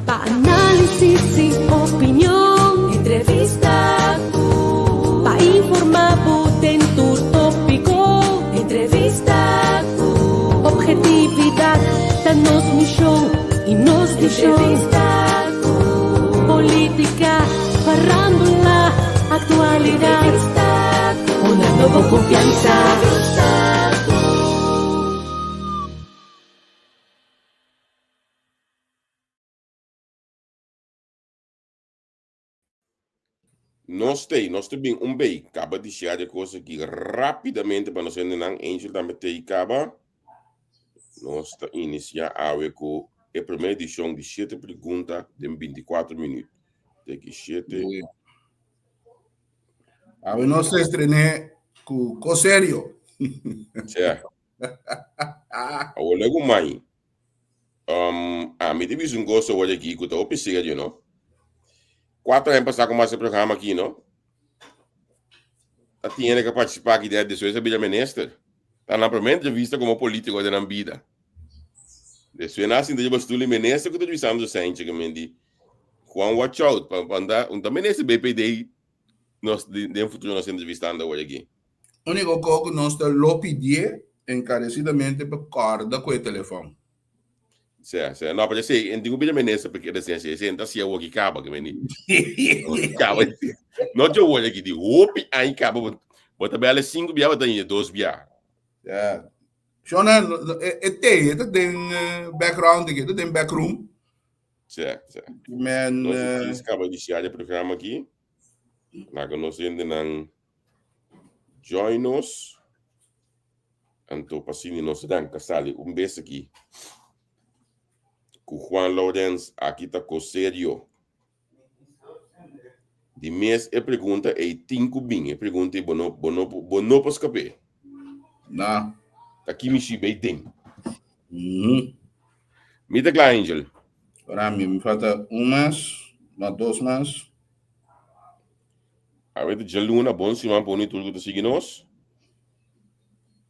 Pa análisis i opinion. Entrevista ku. Pa informá bo den tur tópiko. Entrevista ku. Objetividat ta nos mishon i nos vishon. Entrevista ku. Polítika, farándula, aktualidat. Entrevista ku. Hunando bo konfiansa. Entrevista ku. Nos tei, nos ta bin un bei kaba di share e kos aki rápidamente pa nos hendenan. Angel tambe tei kaba. Nos ta inisiá awe ku e promé edishon di shete pregunta den 24 minüt. Teki shete. Awe nos ta estrené ku kos serio. Sea. Awor lego mai. Ami ta bisa un kos awor aki ku ta hopi serio, no? Kuater aña pasá ku mi hasi e programa aki, no? Ta tin hende ku a partisipá aki den despues a bira minister. Ta nan promé entrevista komo polítiko den nan bida. Despues nan a sinta riba stul di minister ku ta bisando Sèntje ku mi di, Juan watch out, pa un ta minister BPD nos den futuro nos entrevistando awor aki. Úniko kos ku nos ta lo pidié enkaresidamente pa kòrda ku e telefòn. Sea, sea. No, pero esei, en tin ku bira minister pa keda sin hasi esei, en ta hasi awor ki kaba, ke meni. Awor ki kaba. No dje awor aki, di hopi aña kaba, bo, bo ta bel e sinku bia, bo ta haya dos bia. Ya. Shona, e, e te, e ta den background aki, e ta den backroom. Sea, sea. Men, Nos djis kaba di share e programa aki. Laga nos hendenan Join nos. Anto pa asina nos ranka sali un bes aki ku Juan Lourens aki ta kos serio. Di mes e pregunta ei tin ku bin. E pregunta ei bo no bo no bo no por skap'é. Na. Ta ki mishi bay den. Mi ta kla Angel. Ora mi mi falta un mas, no dos mas. Awe ta djaluna, bon siman pa unu i tur ku ta sigui nos.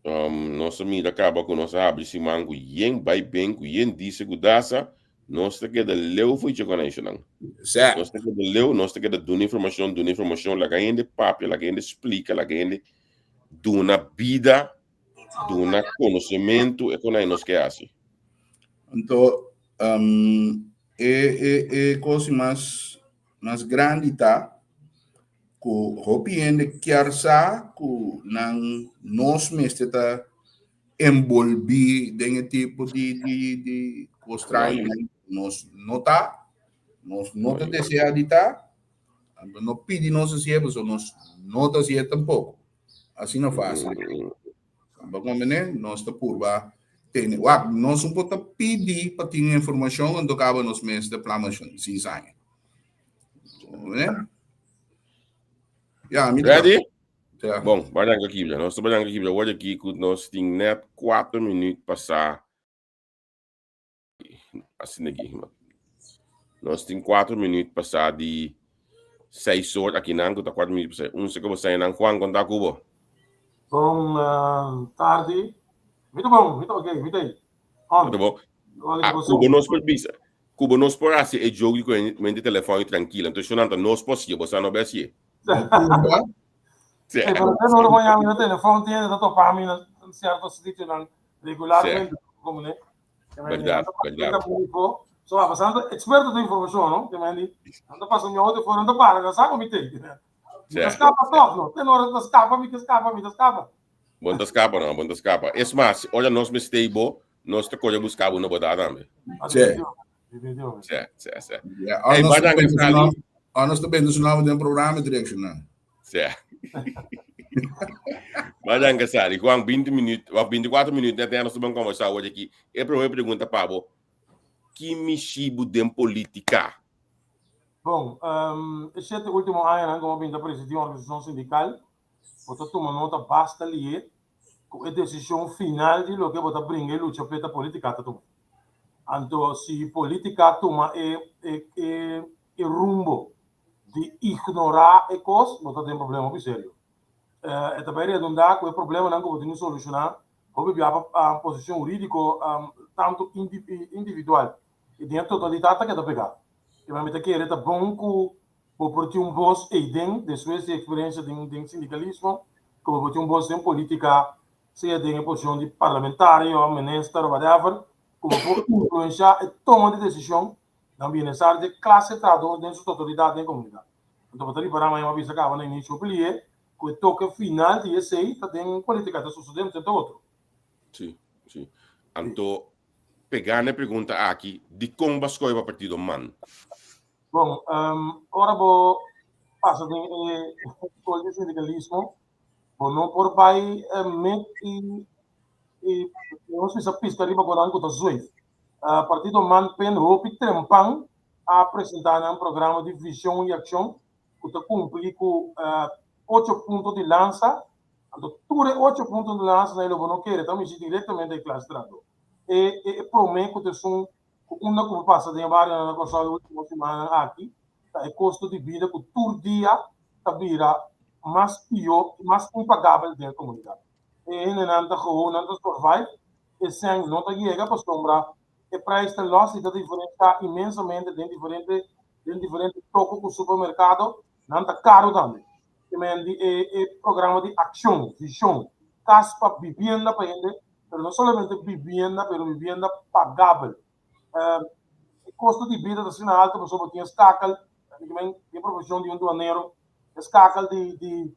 Um, nos a mira kaba ku nos a habri siman ku yen bai ben, ku yen dise ku dasa. Nos ta keda leu for ichi konaishonan. Sa. Nos ta keda leu, nos ta keda duna informashon, duna informashon, laga hende papia, laga hende splika, laga hende duna bida, duna konosementu, e konai nos ke hasi. Anto, um, e, e, e kos mas Mas grandi ta ku hopi hende kier sa ku nan nos mester ta enbolbí den e tipo di di di kos traño. Nos no ta, nos no ta deseá di ta, anto no pidi nos hasié pasobra nos no ta hasié tampoko. Asina fásil. Bo komprendé? Nos ta purba tene. Wak, nos un por ta pidi pa tin informashon, anto kaba nos mes ta plama sin saña. Komprendé? Ya, mi ta. Ready? Ja. Bon, baranka kibra. Nos ta baranka kibra. Awor aki ku nos tin net 4 minuut pasá. Asina aki. Nos tin 4 minuut pasá di 6 or aki nan, ku ta 4 minuut pasá. Un seko bo nan. Juan, konta ku bo. Bon tardi. Mi ta bon, mi ta ok, mi ta ei. On. Ta bon. Ah, ku bo nos por bisa. Ku bo nos por hasi e joke di ku mente telefòn i trankila. Entonces, shonanta, nos por hasié, bo sa no be hasié. Sí. Hey, pero te no voy a mi telefòn tiene ta topa mi na cierto sitionan regularmente, como ne. Berdad, berdad. So, a pasando experto de información, no? Que me di, ando pasa mi auto fuera, ando para, no saco mi te. Mi ta scapa toch, no? Ten ora ta scapa, mi ta scapa, mi ta scapa. Bon ta scapa, no? Bon ta scapa. Es mas, ora nos mester bo, nos ta corre busca bo no bota tambe. Sí. Sí, sí, sí. Ja, hey, nos ta bende su nomber, nos ta bende su nomber den programa directional. Sí. Maar dan sali, Juan, 20 minuut, of 24 minuut, net nos ban conversar hoy aquí. E primeira pergunta pa bo, ki mishibu den politica? Bon, um, e siete último añanan como binta presidí un organisashon sindikal, bo ta tuma nota basta lié ku e desishon final di loke bo ta bringa i lucha p'e ta politika ta tuma. Anto si politika tuma e e e e rumbo di ignorá e kos, bo ta den problema hopi serio. E ta bai redundá ku e problemanan ku bo tin ku solushoná hopi bia pa posishon hurídiko tantu individual i den e totalidat ta keda pegá. Kema mi ta kere ta bon ku bo por tin un bos eiden despues di eksperensia den den sindikalismo, ku bo por tin un bos den politika, sea den e posishon di parlamentario, minister, whatever, ku bo por influenshá e toma di desishon na bienestar di e klase trahadó den su totalidat den komunidat. Anto bo ta ripará maña mi a bisa kaba na inisio plié ku e toke final di esei ta den politika, ta sosodé un sierto otro. Sí, sí. Anto pegá na e pregunta aki, dikon bo a skohe pa partido man? Bon, ora bo pasa den e skol di sindikalismo, bo no por bai met i i nos bisa piska riba gonan ku ta zuif. Partido man pen hopi trempan a presentá nan programa di vishon i akshon ku ta kumpli ku ocho punto di lansa. Anto tur e ocho punto di lansa nan lo bo no kere ta mishi direktamente e klas trahadó. E e promé ku ta esun ku unda ku bo pasa den e barionan na Kòrsou e último simannan aki ta e kosto di bida ku tur dia ta bira mas pió i mas impagabel den e komunidat. E hendenan ta gewoon nan ta survive, e sèn no ta yega pasobra e prijs ta lòs i ta diferensiá inmensamente den diferente den diferente toko ku supermerkado nan ta karu tambe. Te men di e e programa di akshon, vishon, kas pa bibienda pa hende, pero no solamente bibienda, pero bibienda pagabel. E kosto di bida ta asina alto pasobra bo tin e skakel, te men di e profeshon di un duanero, e skakel di di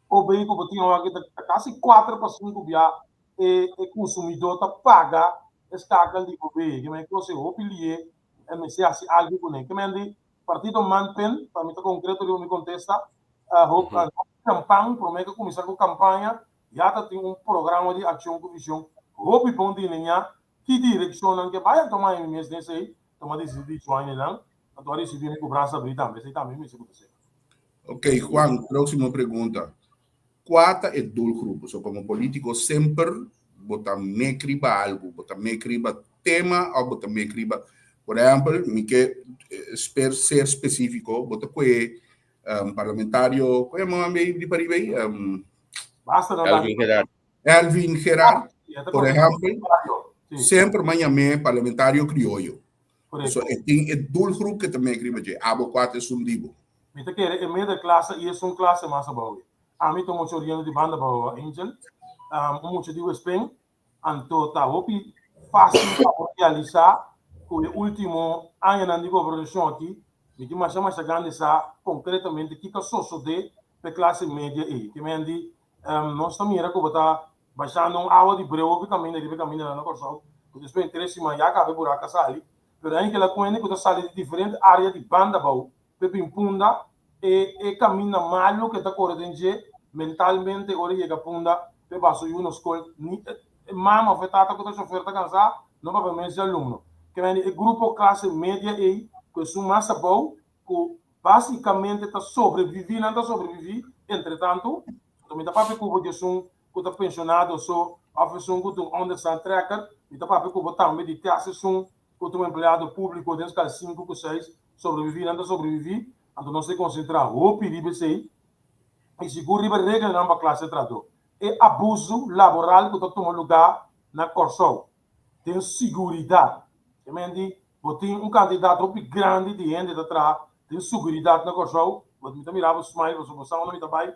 OB ku bo tin awor aki ta kasi kuater pa sinku bia e e konsumidó ta paga e skakel di OB. Te men e kos e hopi lié e mester hasi algu kuné. Te men di Partido Man-Pen, pa mi ta konkreto riba mi kontesta, hop kampan, promé ku kuminsá ku kampaña, ya ta tin un programa di akshon ku vishon hopi bon delineá ki direkshonnan ke bai. Anto mi mes den esei tuma disidí di join nan, anto a risibí mi ku brasa abrí tambe, esei tambe mi mester ku ta sera. Ok, Juan, próksimo pregunta. Kua ta e doelgroep? So komo polítiko semper bo ta mek riba algu, bo ta mek riba tema òf bo ta mek riba, por ehèmpel, mi ke sper ser spesífiko, bo ta kohe parlamentario, koe yama e di pariba ei? Basta no Elvin Gerard. Elvin Gerard, por ehèmpel, semper mi a yam'é parlamentario krioyo. So e tin e doelgroep ke ta mek riba dje, abo kua ta esun di bo? Mi ta kere e middenklasse i esun klase mas abou. Ami ta un mucha oriendo di banda abou, Angel, un mucha di Westpen, anto ta hopi fácil pa bo realisá ku e último añanan di gobernashon aki, mi tin masha masha gana di sa konkretamente kiko a sosodé pa e klase media ei. Ke men di, nos ta mira ku bo ta bashando un awa di breu hopi kaminda riba e kamindanan na Kòrsou, ku despues di tres siman ya kaba e buraka sali, pero ainda kila kuende ku ta sali di diferente área di banda abou p'e bin Punda, e e kaminda malu ku e ta kore den dje mentalmente ora e yega Punda p'e ba su yu na skol, ni e mama òf e tata ku ta shofer ta kansá, no papia mes di alumno. Ke mende e grupo klase media ei ku esun mas abou ku basikamente ta sobreviví, nan ta sobreviví entretantu, anto mi ta papia ku bo di esun ku ta penshonado so òf esun ku ta un onderstandtrekker, mi ta papia ku bo tambe di te esun ku ta un empleado públiko den skal sinku ku seis, Sobreviví, nan ta sobreviví, anto nos ta konsentrá hopi riba esei i sigur riba reglanan pa klase trahadó. E abusu laboral ku ta tuma lugá na Kòrsou den siguridat, e men di bo tin un kantidat hopi grandi di hende ta traha den siguridat na Kòrsou, bo mi ta mira bo smile pasobra bo sa unda mi ta bai,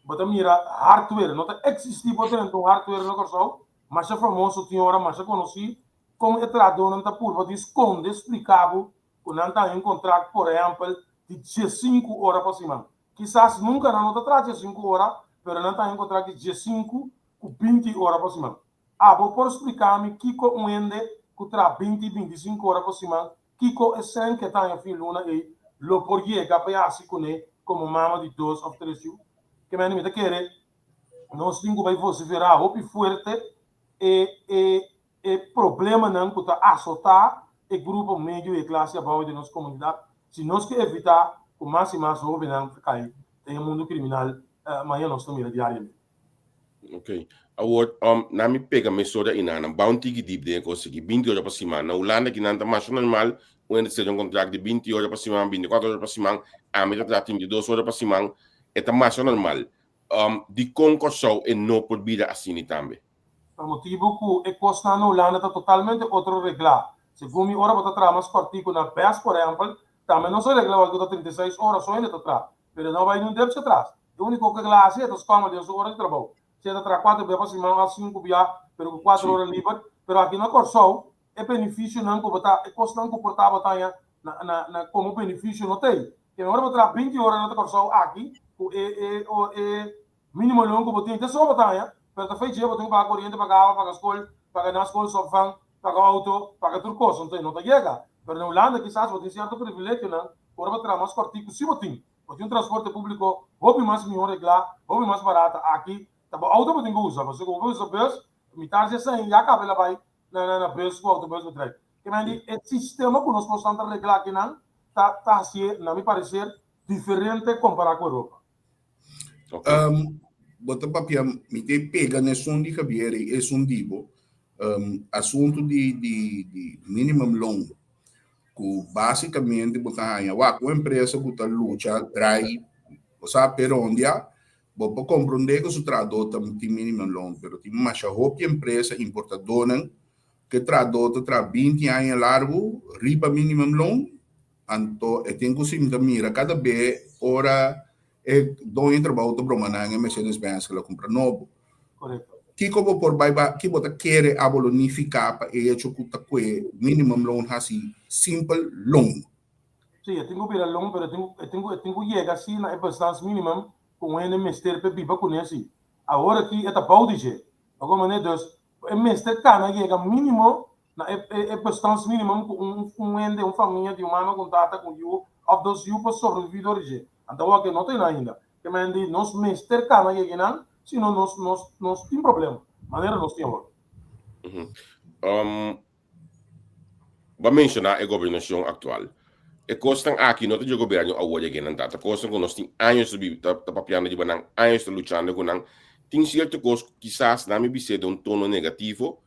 bo ta mira hardware, no ta eksistí bo drenta un hardware na Kòrsou, masha famoso tin ora, masha konosí, kon e trahadónan ta purba di skonde splika bo ku nan ta haña un kontrakt, por ehèmpel, di diesinku ora pa siman. Kisas nunka nan no ta traha diesinku ora, pero nan ta haña un kontrakt di diesinku ku binti ora pa siman. Abo por splika mi kiko un hende ku traha binti i bintisinku ora pa siman, kiko e sèn ku e ta haña fin luna ei lo por yega pa e hasi kuné komo mama di dos òf tres yu? Ke mende mi ta kere nos tin ku bai vosiferá hopi fuerte e e e problemanan ku ta asotá e grupo medio i e klase abou den nos komunidat, si nos ke evitá ku mas i mas hóbennan ta kai den e mundu kriminal maña nos ta mira diariamente. Ok. Awor, nan mi pega mesora i nan bou un tiki dip den e kos aki, binti ora pa siman. Na Hulanda kinan ta masha normal un hende sera un kontrakt di binti ora pa siman, bintikuater ora pa siman, ami ta traha 32 ora pa siman, e ta masha normal. Dikon Kòrsou e no por bira asini tambe? Pa motibu ku e kosnan na Hulanda ta totalmente otro reglá. Segun mi ora bo ta traha mas kòrtiku na bes por ehèmpel, tambe nos a regla wak ku ta 36 ora so hende ta traha, pero e no bai niun depchi atras. E úniko ku e kla hasi e ta skòmel den su ora di trabou. Si e ta traha kuater bia pa siman òf sinku bia, pero ku kuater ora liber. Pero aki na Kòrsou e benefisionan ku bo ta, e kosnan ku por ta bo ta haña na na na komo benefisio no ta ei. Ke ora bo traha binti ora na Kòrsou aki ku e e e Minimo loon ku bo tin te so bo ta haña, pero ta fei dje bo tin ku paga koriente, paga awa, paga skol, paga na skolsopvang, paga outo, paga tur kos, anto e no ta yega. Pero na Hulanda kisas bo tin sierto privilegionan ku ora bo traha mas kòrtiku si bo tin. Bo tin un transporte públiko hopi mas mihó reglá, hopi mas barata. Aki ta bo outo bo tin ku usa, pasobra ku bo por usa bus, mitar dje esei ya kaba el a bai na na na bus ku autobusbedrijf. Ke men di e sistema ku nos kosnan ta reglá akinan ta ta hasié, na mi pareser, diferente kompará ku Europa. Um, bo ta papia, mi te pega na esun di Javier i esun di bo. Um, asuntu di, di, di minimum loan, ku básicamente bo ta haña, wak, un empresa ku ta lucha, drai, bo sa, perondia, bo por comprende ku su trahadó ta tin minimum loan, pero tin masha hopi empresa importadónan ku e trahadó ta traha 20 aña largu riba minimum loan, Anto e tin ku sinta mira kada be ora e doño di trabou ta broma nan e Mercedes Benz ku el a kumpra nobo. Korekto. Kiko bo por bai ba, ki bo ta kere abo lo nifiká pa e hecho ku ta kue minimum loan hasi simpel loan? Sí, e tin ku bira loan, pero e tin ku, e tin ku, e tin ku yega sí na e bestaansminimum ku un hende mester p'e biba kuné sí. Awor aki e ta bou di dje. Bo komprendé? Dus E mester kana yega mínimo na e e bestaansminimum ku un un hende, un famia di un mama ku un tata ku un yu òf dos yu por sobreviví dor di dje. Anto awor ke no ta ainda. Ke men di nos mester kana yega einan, si no nos nos nos tin problema, manera nos tin awor. Um, Bo a menshoná e gobernashon aktual. E kosnan aki no ta dje gobièrnu awor yeg'é nan ta. Ta kosnan ku nos tin años ta bibi, ta papiando riba nan, años ta luchando ku nan. Tin sierto kos ku kisas nan mi bis'é den un tono negativo,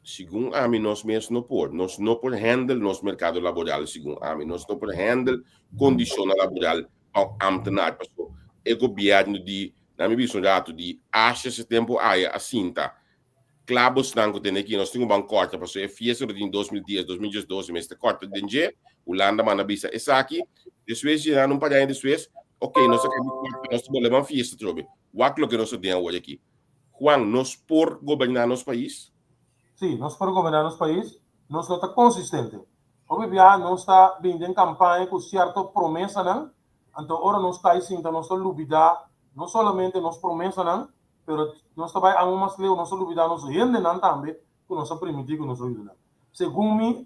segun ami nos mes no por. Nos no por handle nos merkado laboral segun ami. Nos no por handle kondishonnan laboral pa un ámtenar. Pasobra e gobièrnu di, nan mi bisa un ratu, di Asjes e tempu aya a sinta Kla bosnan ku tene aki, nos tin un ban kòrta pasobra e fiesta lo tin 2010, 2012 mester kòrta den dje. Hulanda manda bisa esaki. Despues dje nan un par di aña despues, ok, nos a kaba kòrta, nos ta bolbe ban fiesta atrobe. Wak loke nos ta den awor aki. Juan, nos por goberná nos pais? Sí, nos por goberná nos pais. Nos no ta konsistente. Hopi biaha nos ta bin den kampaña ku sierto promesanan, anto ora nos kai sinta nos ta lubidá no solamente nos promesanan, Pero nos ta bai aun mas leu, nos ta lubidá nos hendenan tambe ku nos a primintí ku nos lo yuda nan. Segun mi,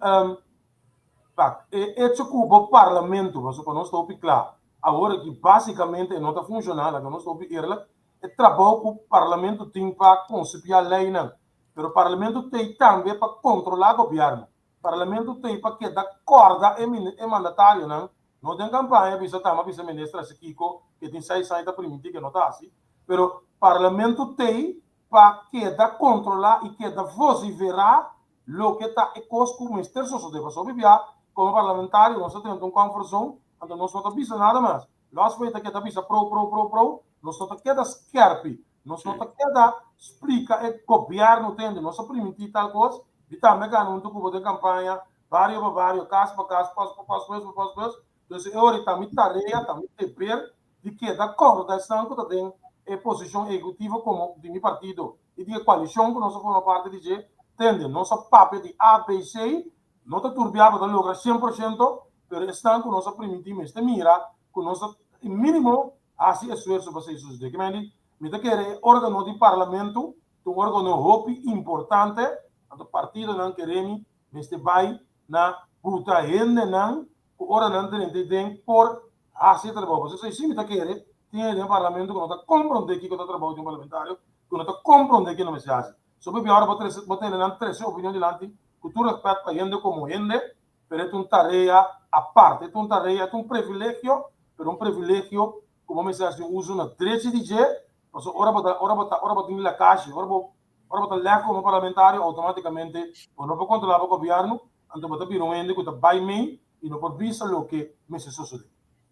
wak, e echo ku bo parlamento, pasobra pa nos ta hopi kla, awor aki básikamente e no ta funshoná, laga nos ta hopi eerlijk, e trabou ku parlamento tin pa konsipiá leinan, pero parlamento t'ei tambe pa kontrolá gobièrnu, parlamento t'ei pa keda kòrda e mandatarionan, no den kampaña bisa tama bisa minister hasi kiko, ke tin seis aña ta primintí ke no ta hasi, Pero Parlamento t'ei pa keda kontrolá i keda vosiferá loke ta e kos ku mester sosodé. Pasobra bia komo parlamentario nos ta drenta un comfort zone, anto nos no ta bisa nada mas. Lòs for e ta keda bisa prou, prou, prou, prou, nos no ta keda skèrpi, nos no ta keda splika e gobièrnu tende nos a primintí tal kos, di tambe gana huntu ku bo den kampaña, bario pa bario, kas pa kas, pòst pa pòst, bùs pa pòst bùs. Dus e ora ta mi tarea, ta mi deber di keda kòrda esnan ku ta den e posishon ehekutivo komo di mi partido i di e koalishon ku nos a forma parti di dje, tende, nos a papia di A, B, C, no ta tur bia bo ta logra 100%, pero esnan ku nos a primintí mester mira ku nos ta mínimo hasi esfuerso pa esei sosodé. Ke mende, mi ta kere e órgano di parlamento ta un órgano hopi importante, anto partidonan kere mi mester bai na buta hendenan ku ora nan drenta den por hasi e trabou. Pasobra esei si mi ta kere, tin hende den parlamento ku no ta komprondé kiko ta trabou di un parlamentario, ku no ta komprondé kiko nan mester hasi. So p'e ora bo trese, bo tene nan trese opinion dilanti, ku tur rèspèt pa hende komo hende, pero e ta un tarea aparte, e ta un tarea, e ta un privilegio, pero un privilegio ku bo mester hasi uso na drechi di dje, pasobra ora bo ta, ora bo ta, ora bo tin lakashi, ora bo, ora bo ta lèk komo parlamentario, outomátikamente bo no por kontrolá bo gobièrnu, anto bo ta bira un hende ku ta bai mei i no por bisa loke mester sosodé.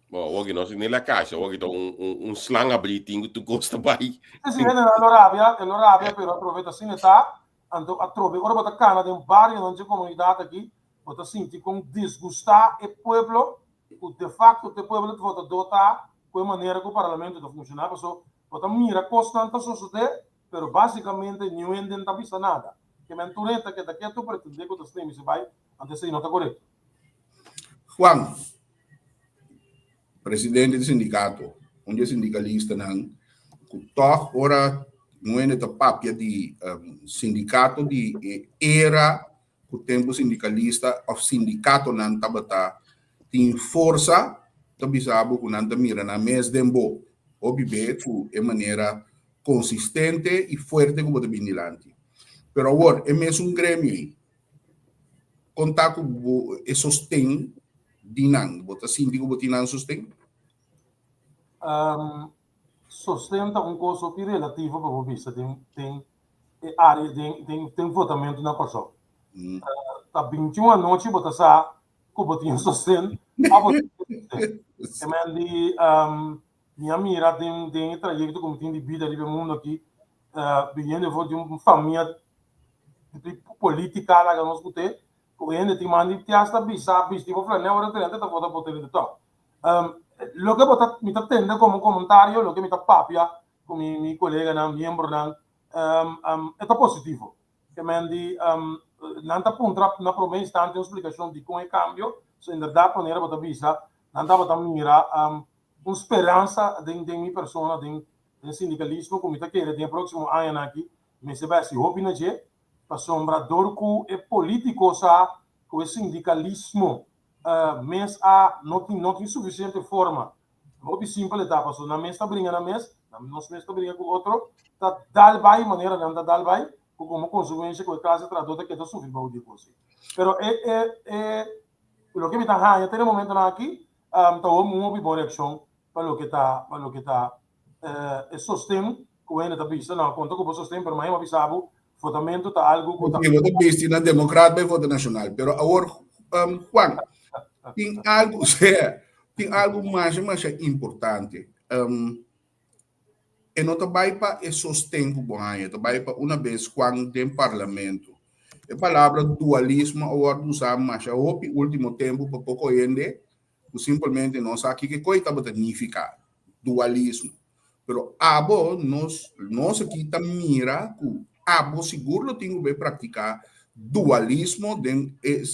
Bo, awor no ni la kasha, awor ta un, un, un slang abrí, tin ku tur kos ta bai. Sí, sí, hende lo rabia, e lo rabia, pero aprovecha asina ta. Anto atrobe ora bo ta kana den barionan dje komunidat aki, bo ta sinti kon disgustá e pueblo, ku de fakto te pueblo ta votadó ta ku e manera ku parlamento ta funshoná. Paso bo ta mira kosnan ta sosodé, pero básikamente niun hende no ta bisa nada. Ke men tur hende ta keda ketu pretendé ku ta stem i se bai, anto esei no ta korekto. Juan, presidente di sindikato, un di e sindikalistanan ku tòg ora un hende ta papia di sindikato di e era ku tempu sindikalista òf sindikatonan tabata tin forsa, ta bisa bo ku nan ta mira nan mes den bo. Hopi be ku e manera konsistente i fuerte ku bo ta bin dilanti. Pero awor e mesun gremio ei Kon ta ku bo e sosten di nan? Bo ta sinti ku bo tin nan sosten? Sosten ta un kos hopi relativo pa bo bisa den den e área den den den votamentu na Kòrsou. Ta bintiun anochi bo ta sa ku bo tin sosten òf bo no tin sosten. E men di mi a mira den den e trayekto ku mi tin di bida riba e mundu aki biniendo for di un famia di politica laga nos kute ku hende tin man di te hasta bisa bisti bo flanel ora drenta ta vota bo tene tòg. Loke bo ta mi ta tende komo komentario loke mi ta papia ku mi mi koleganan miembronan e ta positivo. Ke men di nan ta puntra na prome instante un splikashon dikon e kambio so inderdat manera bo ta bisa nan tabata mira un speransa den den mi persona den Den sindikalismo ku mi ta kere den e próksimo añanan aki mester bai hasi hopi na dje, pasobra dor ku e polítiko sa ku e sindikalismo mes a no tin no tin sufisiente forma. Hopi simpel e ta, pasobra nan mes ta bringa nan mes, nos mes ta bringa ku otro, ta dal bai manera nan ta dal bai, ku komo konsekuensia ku e klase trahadó ta keda sufri bou di e kos ei. Pero e e e loke mi ta haña te na e momentonan aki ta un hopi bon reakshon pa loke ta pa loke ta e sosten ku hende ta bisa no konta ku bo sosten pero mañana bo bisa bo votamentu ta algu ku ta Bo ta bisti na demokrat bai vota nashonal pero awor Juan tin algu sea tin algu masha masha importante e no ta bai pa e sosten ku bo haña e ta bai pa una bes Juan den parlamento e palabra dualismo a wòrdu usá masha hopi ultimo tempu pa poko hende ku simpelmente no sa kiko koi tabata nifiká dualismo. Pero abo, nos, nos aki ta mira ku abo sigur lo tin ku bai praktiká dualismo den e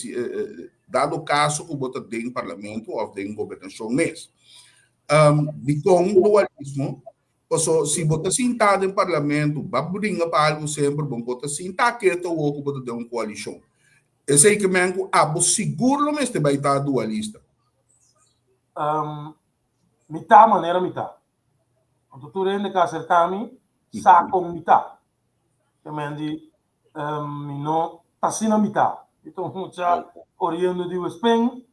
dado kaso ku bo ta den parlamento òf den gobernashon mes. Dikon dualismo? Paso si bo ta sintá den parlamento, ba bringa pa algu semper, bo por ta sintá ketu awor ku bo ta den un koalishon. Esei ke men ku abo sigur lo mester bai ta dualista. Mi ta manera mi ta. Anto tur hende ku a aserká mi sa kon mi ta. Ke men di mi no ta asina mi ta. Mi ta un mucha oriundo di Wespen,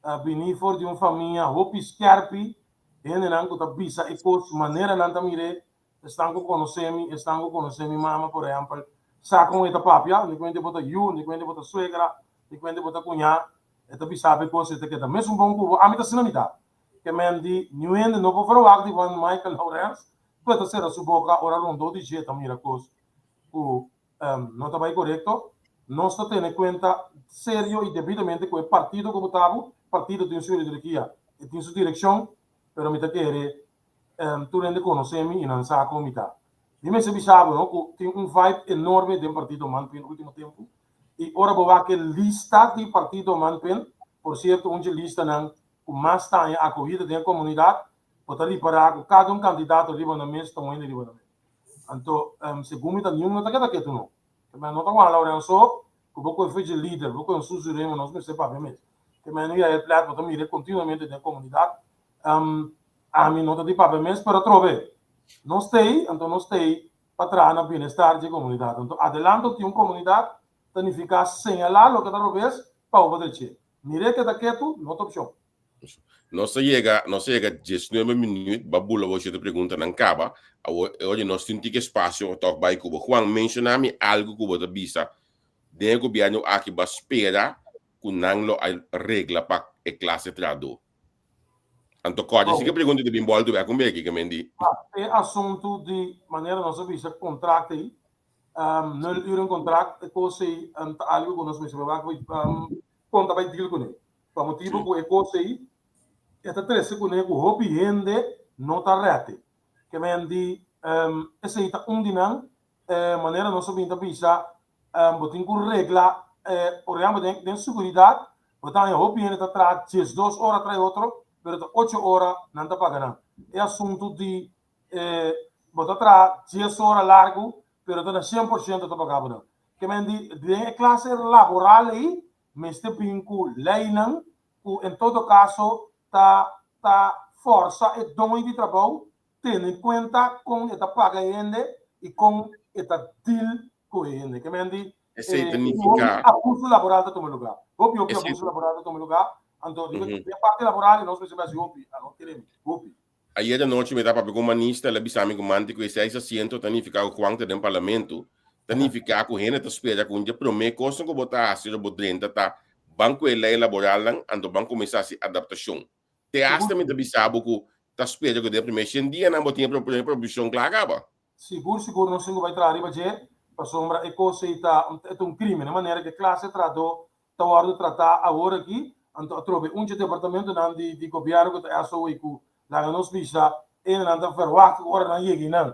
a bini for di un famia hopi skèrpi, hendenan ku ta bisa e kos manera nan ta mir'é. Esnan ku konosé mi, esnan ku konosé mi mama, por ehèmpel, sa kon e ta papia, ni kuente bo ta yu, ni kuente bo ta suegra, ni kuente bo ta kuñá, e ta bisa bo e kos, e ta keda mesun bon ku bo. Ami ta asina mi ta. Ke men di niun hende no por verwagt di Juan Michael Laurens ku e ta sera su boka ora rondó di dje ta mira kos ku no ta bai korekto. Nos ta tene kuenta serio i debidamente ku e partido ku bo ta bo, partido tin su ideologia, e tin su direkshon, pero mi ta kere Tur hende konosé mi i nan sa kon mi ta. Mi mester bisa bo no ku tin un vibe enorme den partido Manpin ultimo tempu i ora bo wak e lista di partido Manpin, por sierto un dje listanan ku mas ta haña akohida den e komunidat, bo ta ripará ku kada un kandidato riba nan mes ta un hende riba nan mes. Anto segun mi ta niun no ta keda ketu no. Te no ta Juan Laurenso ku bo koe fecha lider, bo koe un Suzy Raymond nos mester papia mes. Te no Yael Plet bo ta mira kontinuamente den e komunidat. Ami no ta di papia mes, pero atrobe nos t'ei, anto nos t'ei pa traha na bienestar dje komunidat. Anto adelanto tin un komunidat ta nifiká señalá loke ta robes pa bo dreché. Mir'é keda ketu no ta opshon. Nos a yega, nos a yega diesnuebe minuut, ba bula bo shete preguntanan kaba. Awor, e oye nos tin tiki espasio tòg bai ku bo. Juan, menshoná mi algu ku bo ta bisa den e gobièrnu aki bo a spera ku nan lo a regla pa e klase trahadó. Anto kòrda si ke pregunta ta bin bòltu bèk un beki ke men di. E asuntu di manera nos a bisa kontrakt ei. Nul uren contract, e kos ei ta algu ku nos mester wak kon ta bai deal kuné. Pa motibu ku e kos ei e ta trese kuné ku hopi hende no ta rète. Ke men di esei ta un di nan manera nos a bin ta bisa bo tin ku regla por ehèmpel den seguridat bo ta haña hopi hende ta traha diesdos ora tras otro pero ta ocho ora nan ta paga nan. E asuntu di bo ta traha dies ora largu pero ta na 100% ta paga bo nan. Ke men di den e klase laboral ei mester bin ku leinan ku en todo kaso ta ta forsa e doño di trabou tene kuenta kon e ta paga e hende i kon e ta deal ku e hende. Ke men di Esei ta hopi nifiká. abuso laboral ta tuma lugá. Hopi hopi Esei. abuso laboral ta tuma lugá. Anto riba den parti laboral nos mester hasi hopi, no kere mi, hopi. Ayer anochi mi ta papia ku un manista, el a bisa mi ku manti ku e seis asiento ta nifiká ku Juan ta den parlamento. Ta nifiká ku hende ta spera ku un dje promé kosnan ku bo ta hasi ora bo drenta ta ban ku e lei laboralnan, anto ban kuminsá hasi adaptashon. Te hasta mi ta bisa bo ku ta spera ku den e promé shen dianan bo tin e promé proposishon kla kaba. Sigur sigur nos tin ku bai traha riba dje, pasobra e kos ei ta e ta un krimen, e manera ku e klase trahadó ta wòrdu tratá awor aki, anto atrobe un dje departamentonan di di gobièrnu ku ta SOE ku laga nos bisa enenan ta verwagt ku ora nan yega einan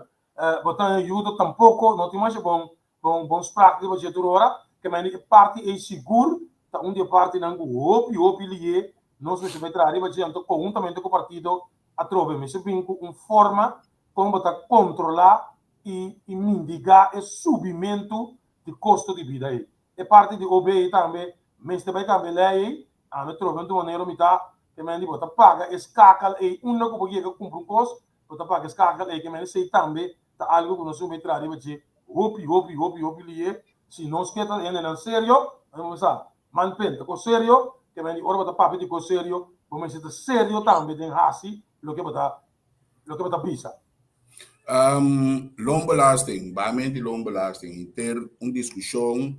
bo ta haña yuda tampoko no tin masha bon bon bon sprak riba dje tur ora ke mende e parti ei sigur ta un di e partinan ku hopi hopi lié nos mester bai traha riba dje anto konhuntamente ku partido atrobe mester bin ku un forma kon bo ta kontrolá i i mindigá e subimentu di kosto di bida ei. E parti di OB ei tambe mester bai kambia lei ei, ami trobe un manera mi ta ke men di bo ta paga e skakel ei unda ku bo yega kumpra un kos bo ta paga e skakel ei ke men esei tambe ta algu ku nos mester traha riba dje hopi hopi hopi hopi lihe si nos ke ta hendenan serio ami bo sa man pen ta kos serio ke men di ora bo ta papia di kos serio bo mester ta serio tambe den hasi loke bo ta loke bo ta bisa. Loonbelasting, bamentu di loonbelasting, henter un diskushon,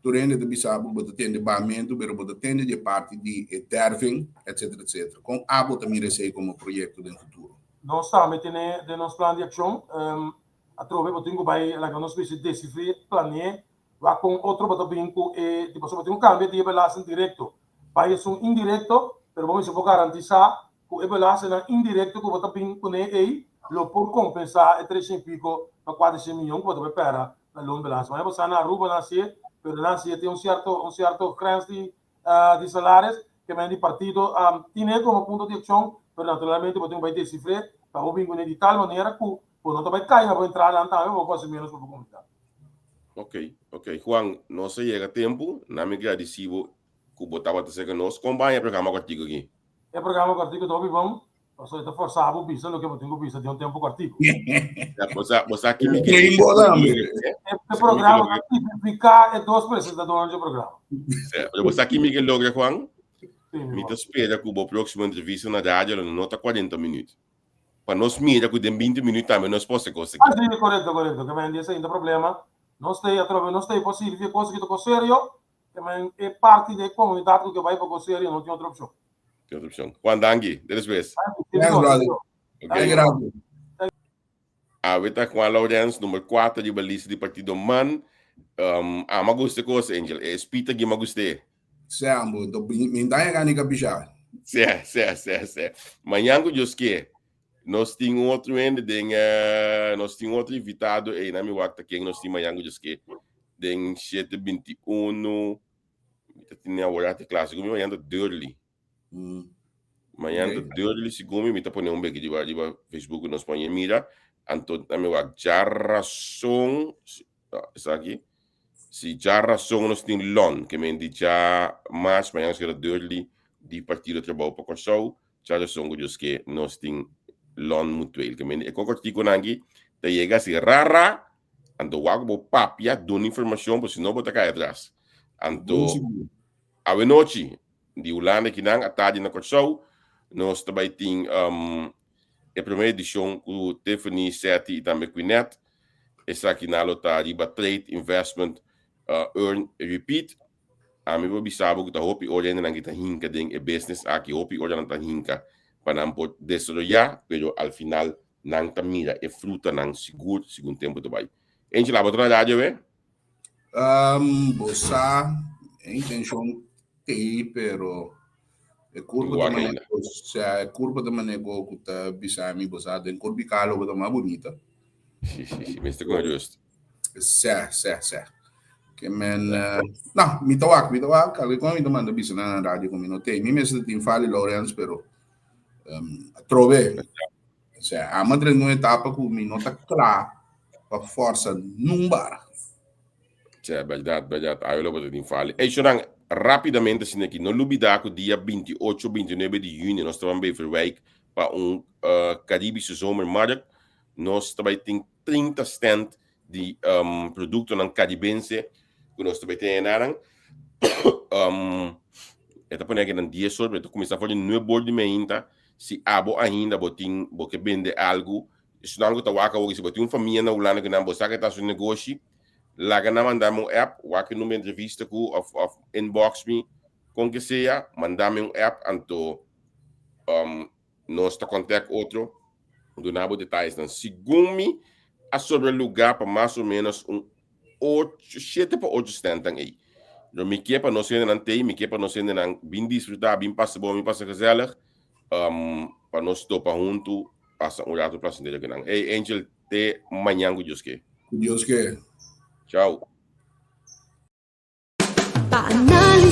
tur hende ta bisa bo, bo ta tende bamentu, pero bo ta tende di e parti di e derving, etcetera, etcetera. Kon abo ta mira esei komo proyekto den futuro? Nos tambe tene den nos plan di akshon, atrobe bo tin ku bai laga nos bisa desifré, plane'é, wak kon otro bo ta bin ku e di pasobra bo tin ku kambia di e belasting direkto bai esun indirekto, pero bo mester por garantisá Ku e belastenan indirekto ku bo ta bin kuné ei lo por kompensá e treshen piko pa kuatershen miyon ku bo ta bai pèra na loonbelasting. Maña bo sa na Aruba nan hasié, pero nan hasié tin un sierto un sierto grens di di salaris ke men di partido tine komo punto di akshon, pero naturalmente bo tin ku bai desifré pa bo bin kuné di tal manera ku bo no ta bai kai na bo entradanan tambe bo por hasi ménos pa bo komunidat. Ok, ok. Juan, nos a yega tempu. Na mi gradisí bo ku bo tabata serka nos. Kon baña e programa kòrtiku aki? E programa kòrtiku ta hopi bon, pasobra e ta forsá bo bisa loke bo tin ku bisa den un tempu kòrtiku. Ya, bo sa, bo sa ki mi ke. Train bo tambe. E programa ta tipifiká e dos presentadónan dje programa. Sí, pero bo sa ki mi ke logra, Juan? Sí, mi Mi ta bon. spera ku bo próksimo entrevista na radio lo no ta 40 minüt. Pa nos mira ku den 20 minüt tambe nos por hasi kos aki. Ah, sí, korekto, korekto. Ke men di esei no ta problema. Nos ta ei atrobe, nos ta ei por sirbi e kos ki ta kos serio. Te e parti di e komunidat ku ke bai pa Goserio no tin otro opshon. Tin otro opshon. Juan, danki. Te despues. Thanks, brother. Okay. Gracias. Awe ta Juan Laurens, nummer 4 riba lista di partido man. Um, ama guste kos, Angel. E spita gi ma guste. Sambo, do mi daña gani kapisha. Se, se, se, se. Mañan ku Dios ke. Nos tin otro hende den uh, nos tin otro invitado ei na mi wak ta ken nos tin mañan ku Dios ke. Den 7:21 mi ta tene awor ate kla segun mi mañan ta Durley. Mañan ta Durley segun mi mi ta pone un beki riba riba Facebook nos pone mira anto na mi wak djarason esaki si djarason nos tin lon ke men di dja mars mañan nos keda Durley di Partido Trabou pa Kòrsou Djarason ku Dios ke nos tin lon mutueel ke men di e kokortikonan aki ta yega asi rara Anto wak bo papia duna informacion por si no bo ta cay atras. Anto awe nochi di Hulanda kinan atardi na Corsou nos ta bay tin um, e prome edicion cu Tiffany, Seti y tambe Quinette. Esaki nan lo ta riba Trade, Investment, uh, Earn, Repeat. Ami por bisa bo ku ta hopi ora hendenan ki ta hinka den e business aki, hopi ora nan ta hinka pa nan por desaroyá, pero al final nan ta mira e frutanan sigur segun tempu ta bai. Angel, abo ta na radio we? Bo sa, e intencion t'ei, pero e curpa ta mane o sea, e curpa ta mane go cu ta bisa mi, bo sa, den curpi calo bo ta mas bunita. Si, si, si, mester con rust. Sè, sè, sè. Ke men, no, mi ta wak, mi ta wak, alke con mi ta manda bisa nan na radio cu mi no t'ei. Mi mester tin Fali Lawrence, pero atrobe. Osea, amo a drenta un etapa ku mi no ta kla pa forsa nun bara. Tja, bèrdat, bèrdat. Awe lo bo ta tin fali. Ey, Shonan, rápidamente asina aki, no lubidá ku dia 28, 29 di yüni nos ta ban Beverwijk pa un Caribische Zomermarkt. Nos ta bai tin 30 stand di produktonan karibense ku nos ta bai tene nanan. E ta pone aki nan 10 or, pero e ta kuminsá for di 9 or di meinta. Si abo ainda bo tin, bo ke bende algu, esnan ku ta wak awor, si bo tin un famia na Hulanda ku nan bo sa ke ta hasi un negoshi, laga nan manda mi un app, wak e number entrevista ku òf òf inbox mi, kon ke sea, manda mi un app anto nos ta contact otro, duna bo detayesnan. Segun mi, a sobra lugar pa mas o menos un ocho, shete pa ocho standnan ei. Pero mi ke pa nos hendenan tei, mi ke pa nos hendenan bin disfruta, bin pasa bon, bin pasa gezellig, pa nos topa huntu, pasa un rato placentero ku nan. Hey Angel, te mañan ku Dios ke. Ku Dios ke. Chao. Pa análisis.